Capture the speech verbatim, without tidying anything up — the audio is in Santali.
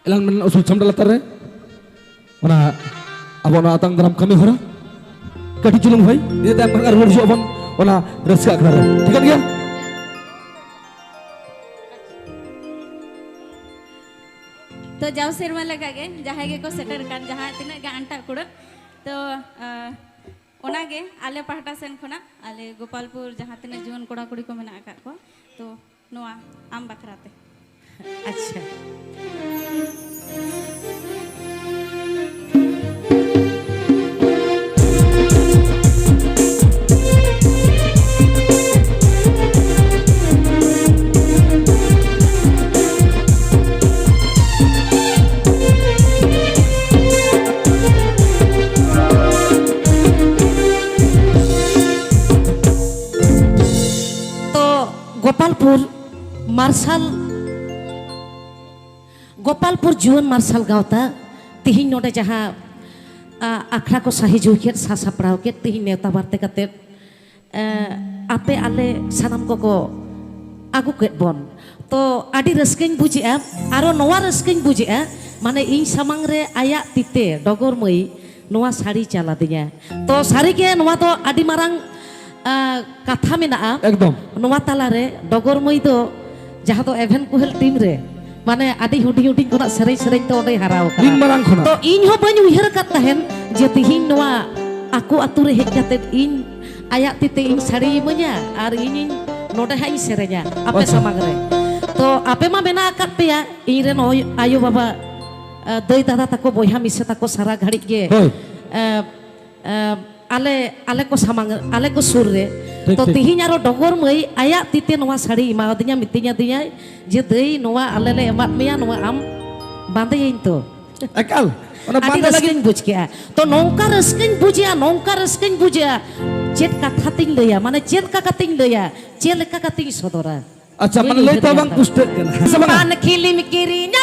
ᱞᱟᱝ ᱢᱮᱱ ᱩᱥᱩᱞ ᱪᱷᱟᱢᱰᱟ ᱞᱟᱛᱟᱨ ᱨᱮ ᱚᱱᱟ ᱟᱵᱚ ᱚᱱᱟ ᱟᱛᱟᱝ ᱫᱟᱨᱟᱢ ᱠᱟᱹᱢᱤ ᱦᱚᱨᱟ ᱠᱟᱹᱴᱤᱡ ᱪᱩᱞᱩᱝ ᱦᱩᱭ, ᱤᱱᱟᱹ ᱛᱟᱭᱚᱢ ᱠᱷᱟᱱ ᱟᱨ ᱨᱩᱣᱟᱹᱲ ᱦᱤᱡᱩᱜ ᱟᱵᱚᱱ ᱚᱱᱟ ᱨᱟᱹᱥᱠᱟᱹ ᱟᱠᱷᱲᱟ ᱨᱮ᱾ ᱴᱷᱤᱠᱟᱹᱱ ᱜᱮᱭᱟ? ᱛᱚ, ᱡᱟᱣ ᱥᱮᱨᱢᱟ ᱞᱮᱠᱟᱜᱮ ᱡᱟᱦᱟᱸᱭ ᱜᱮᱠᱚ ᱥᱮᱴᱮᱨ ᱠᱟᱱ, ᱡᱟᱦᱟᱸ ᱛᱤᱱᱟᱹᱜ ᱜᱮ ᱟᱱᱴᱟᱜ ᱠᱩᱲᱟᱹᱜ, ᱛᱚ, ᱟ, ᱚᱱᱟᱜᱮ ᱟᱞᱮ ᱯᱟᱦᱴᱟ ᱥᱮᱱ ᱠᱷᱚᱱᱟᱜ, ᱟᱞᱮ ᱜᱳᱯᱟᱞᱯᱩᱨ ᱡᱟᱦᱟᱸ ᱛᱤᱱᱟᱹᱜ ᱡᱩᱣᱟᱹᱱ ᱠᱚᱲᱟ ᱠᱩᱲᱤ ᱠᱚ ᱢᱮᱱᱟᱜ ᱟᱠᱟᱫ ᱠᱚᱣᱟ, ᱛᱚ, ᱱᱚᱣᱟ ᱟᱢ ᱵᱟᱠᱷᱨᱟ ᱛᱮ᱾ ᱟᱪᱪᱷᱟ᱾ ᱛᱚ, ᱜᱳᱯᱟᱞᱯᱩᱨ ᱢᱟᱨᱥᱟᱞ, ᱜᱳᱯᱟᱞᱯᱩᱨ ᱡᱩᱣᱟᱹᱱ ᱢᱟᱨᱥᱟᱞ ᱜᱟᱶᱛᱟ ᱛᱤᱦᱤᱧ ᱱᱚᱰᱮ ᱡᱟᱦᱟᱸ, ᱟ, ᱟᱠᱷᱲᱟ ᱠᱚ ᱥᱟᱹᱦᱤᱡᱩᱦᱤ ᱠᱮᱫ, ᱥᱟᱥᱟᱯᱲᱟᱣ ᱠᱮᱫ, ᱛᱤᱦᱤᱧ ᱱᱮᱣᱛᱟ ᱵᱟᱨᱛᱮ ᱠᱟᱛᱮᱫ, ᱮ, ᱟᱯᱮ ᱟᱞᱮ ᱥᱟᱱᱟᱢ ᱠᱚᱠᱚ ᱟᱹᱜᱩ ᱠᱮᱫ ᱵᱚᱱ᱾ ᱛᱚ, ᱟᱹᱰᱤ ᱨᱟᱹᱥᱠᱟᱹᱧ ᱵᱩᱡᱮᱜᱼᱟ᱾ ᱟᱨᱚ ᱱᱚᱣᱟ ᱨᱟᱹᱥᱠᱟᱹᱧ ᱵᱩᱡᱮᱜᱼᱟ, ᱢᱟᱱᱮ, ᱤᱧ ᱥᱟᱢᱟᱝ ᱨᱮ ᱟᱭᱟᱜ ᱛᱤᱛᱮ ᱰᱚᱜᱚᱨ ᱢᱟᱹᱭ ᱱᱚᱣᱟ ᱥᱟᱹᱲᱤ ᱪᱟᱞ ᱟᱹᱫᱤᱧᱟ᱾ ᱛᱚ, ᱥᱟᱹᱨᱤᱜᱮ ᱱᱚᱣᱟ ᱫᱚ ᱟᱹᱰᱤ ᱢᱟᱨᱟᱝ, ᱟ, ᱠᱟᱛᱷᱟ ᱢᱮᱱᱟᱜᱼᱟ᱾ ᱮᱠᱫᱚᱢ᱾ ᱱᱚᱣᱟ ᱛᱟᱞᱟᱨᱮ ᱰᱚᱜᱚᱨ ᱢᱟᱹᱭ ᱫᱚ, ᱡᱟᱦᱟᱸ ᱫᱚ ᱮᱵᱷᱮᱱ ᱠᱩᱦᱮᱞ ᱴᱤᱢ ᱨᱮ, ᱢᱟᱱᱮ, ᱟᱹᱰᱤ ᱦᱩᱰᱤᱧ ᱦᱩᱰᱤᱧ ᱠᱷᱚᱱᱟᱜ ᱥᱮᱨᱮᱧ ᱥᱮᱨᱮᱧ ᱛᱮ ᱚᱸᱰᱮᱭ ᱦᱟᱨᱟᱣ ᱠᱟᱱᱟ᱾ ᱢᱤᱫ ᱢᱟᱨᱟᱝ ᱠᱷᱚᱱᱟᱜ᱾ ᱛᱚ, ᱤᱧ ᱦᱚᱸ ᱵᱟᱹᱧ ᱩᱭᱦᱟᱹᱨ ᱟᱠᱟᱫ ᱛᱟᱦᱮᱱ ᱡᱮ ᱛᱤᱦᱤᱧ ᱱᱚᱣᱟ ᱟᱠᱚ ᱟᱛᱳ ᱨᱮ ᱦᱮᱡ ᱠᱟᱛᱮᱫ ᱤᱧ ᱟᱭᱟᱜ ᱛᱤᱛᱮ ᱤᱧ ᱥᱟᱹᱲᱤᱭ ᱤᱢᱟᱹᱧᱟ ᱟᱨ ᱤᱧᱤᱧ ᱱᱚᱰᱮ ᱦᱟᱸᱜ ᱤᱧ ᱥᱮᱨᱮᱧᱟ ᱟᱯᱮ ᱟᱪᱪᱷᱟ᱾ ᱥᱟᱢᱟᱝ ᱨᱮ᱾ ᱛᱚ, ᱟᱯᱮ ᱢᱟ ᱢᱮᱱᱟᱜ ᱟᱠᱟᱫ ᱯᱮᱭᱟ, ᱤᱧ ᱨᱮᱱ ᱟᱭᱳ, ᱟᱭᱳ ᱵᱟᱵᱟ, ᱟ, ᱫᱟᱹᱭ ᱫᱟᱫᱟ ᱛᱟᱠᱚ, ᱵᱚᱭᱦᱟ ᱢᱤᱥᱮ ᱛᱟᱠᱚ ᱥᱟᱨᱟ ᱜᱷᱟᱹᱲᱤᱡ ᱜᱮ, ᱦᱳᱭ᱾ ᱟ, ᱟ, ᱟᱞᱮ, ᱟᱞᱮ ᱠᱚ ᱥᱟᱢᱟᱝ, ᱟᱞᱮ ᱠᱚ ᱥᱩᱨ ᱨᱮ᱾ ᱴᱷᱤᱠ, ᱛᱚ, ᱴᱷᱤᱠ᱾ ᱛᱤᱦᱤᱧ ᱟᱨᱚ ᱰᱚᱜᱚᱨ ᱢᱟᱹᱭ ᱟᱭᱟᱜ ᱛᱤᱛᱮ ᱱᱚᱣᱟ ᱥᱟᱹᱲᱤ ᱮᱢᱟᱣᱟᱫᱤᱧᱟ, ᱢᱤᱛᱟᱹᱧ ᱟᱫᱤᱧᱟᱭ ᱡᱮ, "ᱫᱟᱹᱭ, ᱱᱚᱣᱟ ᱟᱞᱮ ᱞᱮ ᱮᱢᱟᱫ ᱢᱮᱭᱟ, ᱱᱚᱣᱟ ᱟᱢ ᱵᱟᱸᱫᱮᱭᱟᱹᱧ ᱛᱚ?" ᱮᱠᱟᱞ᱾ ᱚᱱᱟ ᱟᱹᱰᱤ ᱵᱟᱸᱫᱮ ᱞᱟᱹᱜᱤᱫ ᱨᱟᱹᱥᱠᱟᱹᱧ ᱵᱩᱡᱽ ᱠᱮᱜᱼᱟ᱾ ᱛᱚ, ᱱᱚᱝᱠᱟ ᱨᱟᱹᱥᱠᱟᱹᱧ ᱵᱩᱡᱮᱜᱼᱟ, ᱱᱚᱝᱠᱟ ᱨᱟᱹᱥᱠᱟᱹᱧ ᱵᱩᱡᱮᱜᱼᱟ᱾ ᱪᱮᱫ ᱠᱟᱛᱷᱟ ᱛᱤᱧ ᱞᱟᱹᱭᱟ, ᱢᱟᱱᱮ, ᱪᱮᱫ ᱞᱮᱠᱟ ᱠᱟᱛᱮᱧ ᱞᱟᱹᱭᱟ, ᱪᱮᱫ ᱞᱮᱠᱟ ᱠᱟᱛᱮᱧ ᱥᱚᱫᱚᱨᱟ? ᱟᱪᱪᱷᱟ, ᱢᱟᱱᱮ, ᱞᱟᱹᱭ ᱛᱮᱦᱚᱸ ᱵᱟᱝ ᱯᱩᱥᱴᱟᱹᱜ ᱠᱟᱱᱟ᱾ ᱦᱮᱸ ᱥᱮ ᱵᱟᱝᱟ? ᱯᱟᱱ ᱠᱷᱤᱞᱤᱢ ᱠᱤᱨᱤᱧᱟ,